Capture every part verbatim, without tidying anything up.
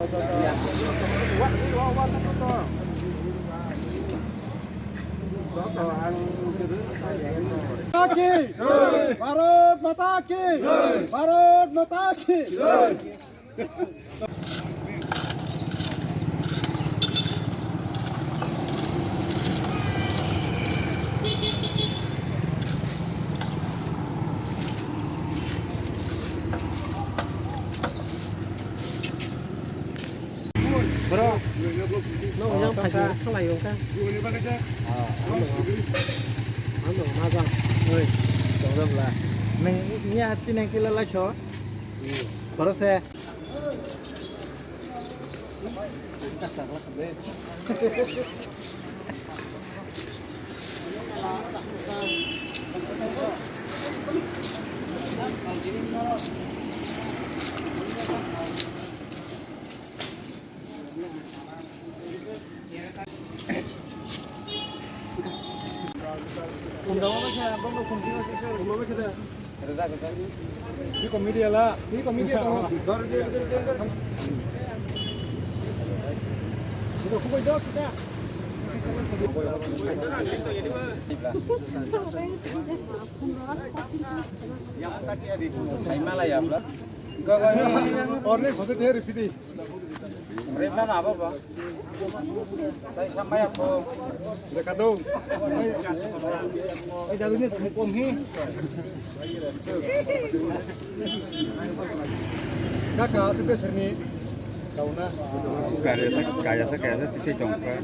माता की! भारत माता की! भारत माता की! Bro, no, yang phaising thalai wngkha. Ano, ano, majang. Oi, tongda bla. Neng ni hati neng kila laso. Boro se. Orne khose te ripiti. Ripna na abo ba. Tei samaya ko. Dekha do. Ai jadu ni kom hi. Kaka se peserni. Kaya sa, kaya sa, kaya sa, tisai tongkha.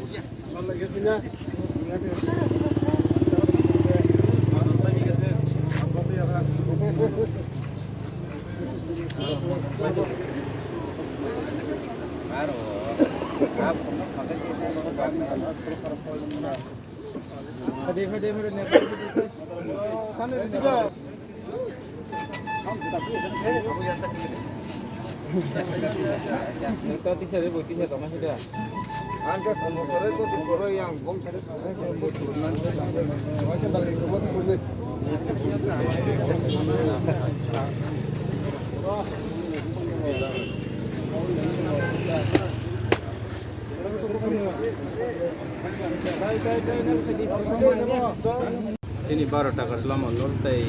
Chini baro Takarjala mondol tei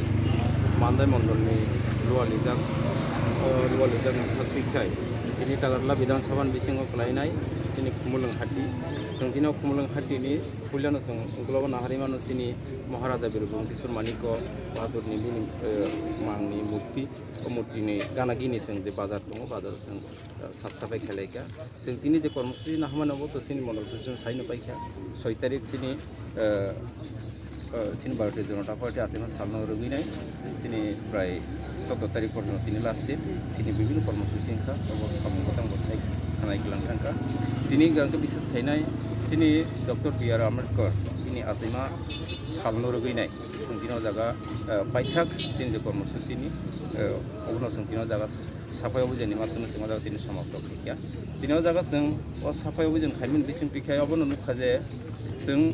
Mandai mondolni lualijak, o lualijak wngkha twi khai. Tini Takarjala Bidhan Sabha ni bisingo kwlainai chini Khumulwng Hati. Chwng tini o Khumulwng Hati ni puilano chwng ukulok o naharwi mano chini Maharaja Birbhum Kishore Manikya Bahadurni bini, eh, mangni murti. O murtini gana gini chwng je bazar tongo, bazar chwng, eh, sap sapai khlai kha. Chwng tini je kormosuchi naharmani obo to chini mondol president saino paikha. Soi tarik chini, eh, eh, chini Bharatiya Janata Party achaima salno rwgwinai chini prai choudo tarik porjonto tini last date. Chini bibhinno kormosuchi wngkha, obo samung bwtang bo sai khanai kwlang thangkha. Tini hwnkhe bises khainai chini Doctor B R Ambedkar bini achaima salno rwgwinai. Chwng tini o jaga, eh, paithak chini je kormosuchini, eh, obono chwng tini o jaga sapai obijanni matwmwi chwng o jaga tini somapto khaikha. Tini o jaga chwng o sapai obijan khaimani bising pikha obono nukha je chwng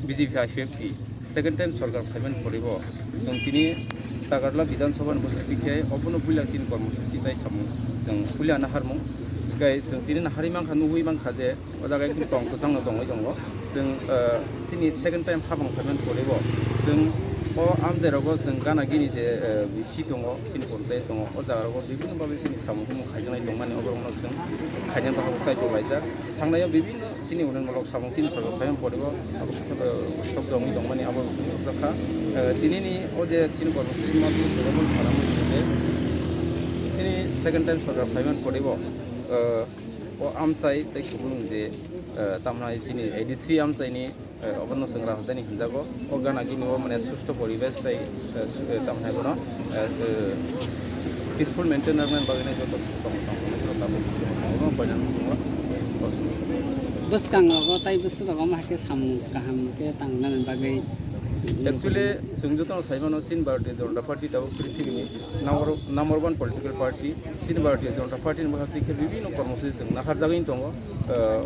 B J P I P F T second time sorkar phaimani poribo chwng tini Takarjala Bidhan Sabha ni bwtwi pikha obono puila chini kormosuchi tai samung chwng puila naharmung. Tei chwng tini naharwi mankha, nugwi mankha je o jaga ekdom tong kwchangno tongwi tongo. Chwng, eh, chini second time habang phaimani poribo chwng o amjai rogo chwng gana gini je, eh, B C tongo, chini ponchayat tongo, o jaga rogo bibhinno babe chini samung humung khaijaknai tongmani oborokno chwng khainani bahago chaitok laijak. Thangnai o bibhinno chini unnayonmulok samung chini sorkar phaimani poribo abo kisa, eh, stop wngwi tongmani abo chwng nukjakha. Eh, tinini o je chini kormosuchi ma chini second time sorkar phaimani poribo, eh, o amchai tei kubun je, eh, tamnai chini A D C amchaini, eh, obono chwng rahodaini hinjago. O gana gini o mane susto poribesh tei, eh, su-, eh, tamnai bono, eh, eh, peaceful maintain rwna bagwi joto tong tong tong tong tabuk obono boina nukjago. Bwskango tei bwskango ma khe samung kaham khe tangnani bagwi Actually, chwng jotono sai mano, chini Bharatiya Janata Party tabuk prithibi ni number, number one political party. Chini Bharatiya Janata Party ni bwkhak twi khe bibinno kormosuchi chwng naharjagwi tongo. Ah,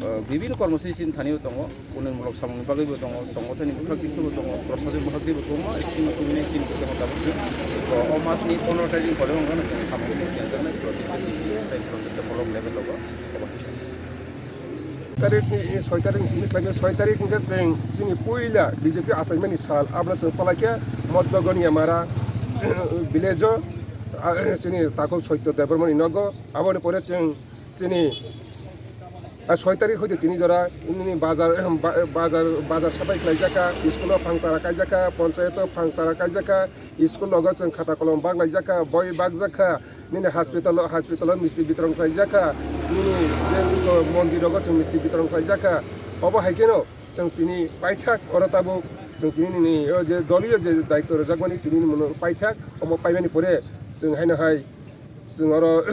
ah, bibinno kormosuchi chini thani o tongo. Unnayon mulok samung ni bagwi bo tongo, songothon ni bwkhak twi khe bo tongo, prosason bwkhak twi bo tongo, scheme tubunai chini bwskango tabuk chwng, ah, o mas ni pondro tarik ni pore wngkha chwng samung twi chwng jaknai, project tei block level rogo. Tarikni, soi tarik ni simi khlainai, soi tarik hwnkhe chwng chini puila B J P achaimani sal, abono chwng palaikha Modbagoniya Mara village o, ah, chini takhuk Soityo Debbarmani nogo. Aboni pore chwng chini, ah, soi tarik hoite tini jora nini bazar, ba-, bazar, bazar sapai khlaijakha, school o phang chara kaijakha, ponchayat o phang chara kaijakha, school logo chwng khata kolom baglaijak kha, boi bakjak kha, nini hospital, hospital o misti bitorong khlaijak kha, nini je mondir rogo chwng misti bitorong khlaijak kha. Obo hai kheno chwng tini paithak oro tabuk chwng tini nini o je doliyo je daityo rwjakmani tini ni mwnwi paithak, omo paimani pore chwng haino hai chwng oro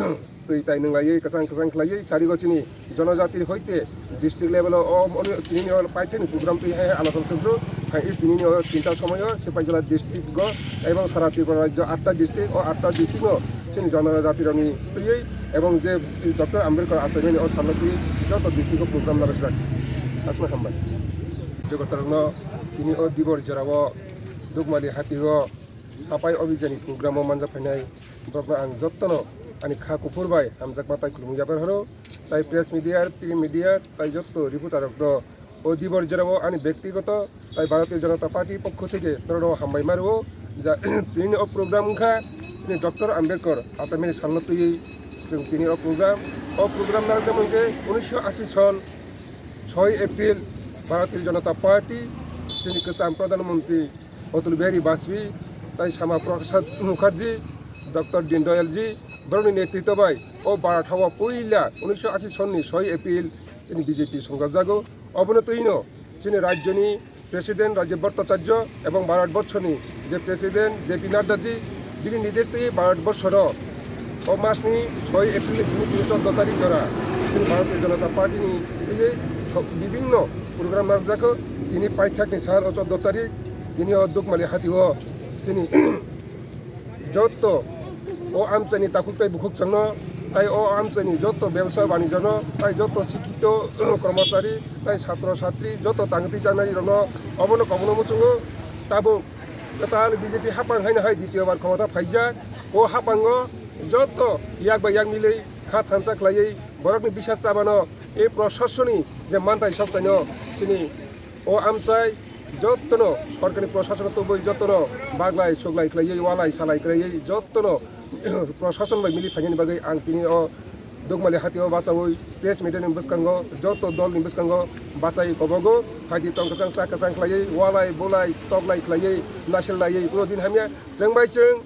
twi tai nwnglaiwi kwchang kwchang khlaiwi sarigo chini jonojati hoite district level o, o, o, tini ni o paithakni program twi hai hai alosona tubru hai i tini ni o tinta somoyo Sipaijala district go ebong sara Tripura rajyo atta district, o atta district no chini jonojati rokni twiwi ebong je Doctor Ambedkar achaimani o salno twi joto district o program narwkjak. Asma hambai. Jogotarokno tini o dibor jorao Dukmali hati o sapai obhijani program o manjak phainai borokno ang jottono ani kha kuphur bai hamjakma tai khulumung yapharhoro. Tai press media, print media, tai jotto reporter rokno o dibor jorao ani bektigoto tai Bharatiya Janata Party pokho theke norokno hambai ma rwo. Ja, tini o program wngkha chini Doctor Ambedkar achaimani salno twiwi chwng tini o program, o program narwkjak hwnkhe unisho ashi son soi April Bharatiya Janata Party chini kwcham Pradhan Mantri Atal Bihari Vajpayee tai Sama Prasad Mukherjee, Doctor Deen Dayal ji, borokni netritw bai o Bharat hao puila unisho ashi sonni soi April chini B J P songjajago. Obono twino chini rajyoni President Rajib Bhattacharya ebong Bharat borshoni je President J P Nadda ji, bini nidesh twi Bharat borshoro o masni soi April ni simi tini choddo tarik jora chini Bharatiya Janata Party ni twiwi so-, bibinno program narwkjakho. Tini paithakni sal o choddo tarik, tini o Dukmali hati o chini jotto o amchaini takhuk tai bukhuk chwngno, tai o amchaini jotto bebsa banijano, tai jotto sikito kormochari, tai satro satri, jotto tangwi twi chanai rokno obono kobono muchungo. Tabuk kwtal B J P hapang haino hai ditiyo bar khomota phaijak. O hapango jotto yak bai yak milwi kha thansa khlaiwi borokni bisas chabano, e proshasoni je mantai soktaino chini o amchai jottono sorkarni proshasano tubui jottono baglai suglai khlaiwi, walai salai khlaiwi jottono proshason bai mili phainani bagwi ang tini o Dukmali hati o bachaui press media ni bwskango jotto dol ni bwskango bachai kobogo, phaidi tong kwchang cha kwchang khlaiwi, walai bulai toklai khlaiwi, nasil laiwi kuno din hamya chwng bai chwng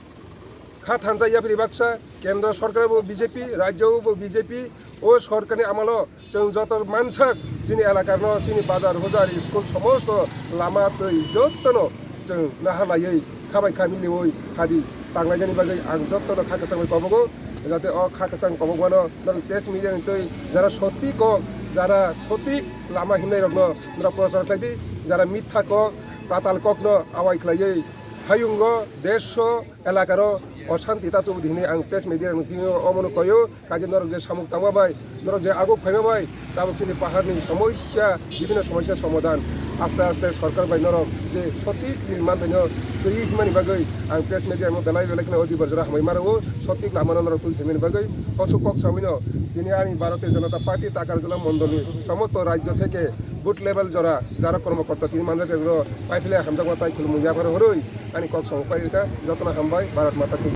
kha thansa yapri baksa, kendro sorkar bo B J P, rajyo bo B J P, o sorkarni amalo chwng joto mansak chini elakarno, chini bazar hujar, school, somosto lama twi jottono chwng naharlaiwi khabai kha miliwi hadi tanglainani bagwi ang jottono kha kwchangwi kobogo, jate o kha kwchang kobokmano norok press media ni twi jara soti kok, jara soti lama himnai rokno norok prochar khlai di, jara mitha kok, patal kokno awai khlaiwi hayungo, desh o, elakaro oshanti ta tubu di hinwi ang press media rokno tini omono koyo, kaje norok je samung tangma bai, norok je aguk phaima bai, tabuk chini paharni somosya, bibhinno somosya somadhan aste aste sorkar bai norok je sotik ni manthai no twi himani bagwi ang press media rokno belai belai kheno o dibor jora hambai mano, sotik lamano norok twi himani bagwi osuk kok sawino tini ani Bharatiya Janata Party Takarjala mondoli somosto rajyo theke booth level jora jara kormokorta tini manjak rok paiphle hamjakma tai khulumung yaphar hwnwi ani kok samung pai rwkha. Jotono hambai, Bharat Mata ki.